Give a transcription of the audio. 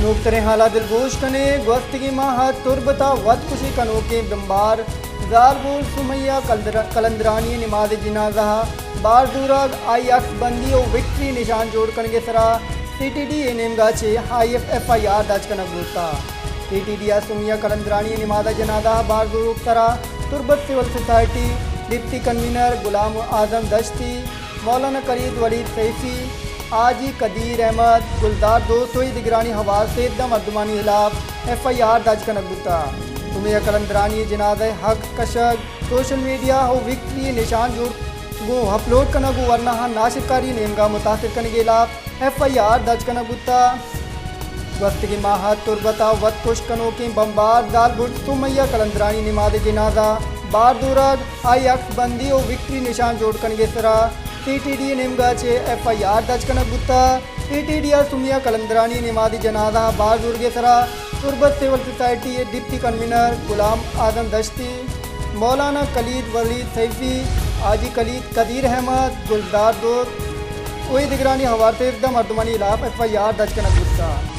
نوکتریں حالات دلگوش کنیں۔ گوستگیں ماہ ءَ تربت ءَ وت کشی کنوکیں بمبار زالبول سمیہ کلدر-، کلندرانی ءِ نماز جنازہ ءَ بار زورگ، آئی عکس بندی ءُ وکٹری نشان جوڑ کنگ ءِ سرا سی ٹی ڈی ءِ نیمگ ءَ چہ I F, F I R درج کنگ بوتگ۔ سی ٹی ڈی ءَ سمیہ کلندرانی ءِ نماز جنازہ ءَ بار زورگ ءِ سرا تربت civil society deputy convener Ghulam اعظم دشتی، مولانا کلید ولید سیفی، حاجی قدیر احمد، گلزار دوست ءُ دگرانی ہوار سیزدہ مردمانی ہلاپ ایف آئی آر درج کنگ بوتگ۔ سمیہ کلندرانی ءِ جنازہ ءِ عکس کشگ، سوشل میڈیا ءَ وکٹری ءِ نشان جوڑ گوں اپلوڈ کنگ ءُ ورناہاں ناشرکاری ءِ نیمگ ءَ متاثر کنگ ءِ ہلاپ ایف آئی آر درج کنگ بوتگ۔ گوستگیں ماہ ءَ تربت ءَ وت کش کنوکیں بمبار زالبول سمیہ کلندرانی ءِ نماز جنازہ ءَ بار زورگ، آئی عکس بندی ءُ وکٹری نشان جوڑ کنگ ءِ سرا سی ٹی ڈی ءِ نیمگ ءَ چہ ایف آئی آر درج کنگ بوتگ۔ سی ٹی ڈی ءَ سمیہ کلندرانی ءِ نماز جنازہ ءَ بار زورگ ءِ سرا تربت سول سوسائٹی ءِ ڈپٹی کنوینر غلام اعظم دشتی، مولانا کلید ولید سیفی، حاجی کلید قدیر احمد، گلزار دوست ءُ دگرانی ہوار سیزدہ مردمانی ہلاپ ایف آئی آر درج کنگ بوتگ۔